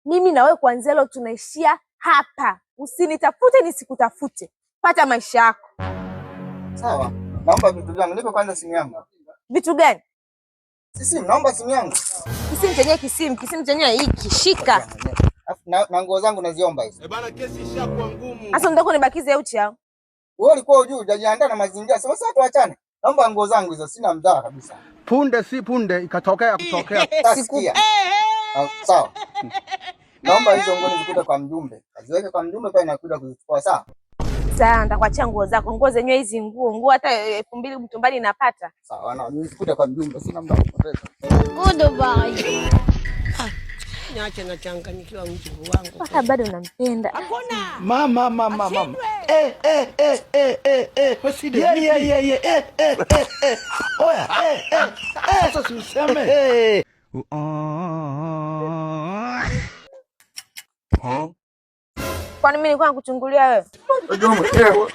Mimi na wewe kuanzia leo tunaishia hapa. Usinitafute nisikutafute. Pata maisha yako. Sawa. Naomba vitu vyangu. Nipe kwanza simu yangu. Vitu gani? Sisi naomba simu yangu. Kisimu chenyewe kisimu chenyewe hiki shika. Alafu na nguo zangu naziomba hizo. Eh bana, kesi ishakuwa ngumu. Sasa unataka unibakize uchi au? Wewe ulikuwa hujui, hujajiandaa na mazingira. Sasa tuachane. Naomba nguo zangu hizo, sina mdhaa kabisa. Punde si punde ikatokea kutokea. Sikia. Sawa. Naomba hizo nguo nizikute kwa mjumbe. Aziweke kwa mjumbe pale nakuja kuzichukua, sawa? Sawa, nitakuachia nguo zako. Nguo zenyewe hizi nguo hata 2000 mtumbani napata. Sawa, na nizikute kwa mjumbe, sina muda wa kupoteza. Goodbye. Niache nachanganyikiwa mjukuu wangu. Mpaka bado nampenda. Mama mama mama. Eh eh eh eh eh eh. Yeah yeah yeah yeah. Eh eh eh eh. Oya eh eh. Sasa si useme. Eh. Kwani mimi nilikuwa nakuchungulia wewe? Unajua mwenyewe.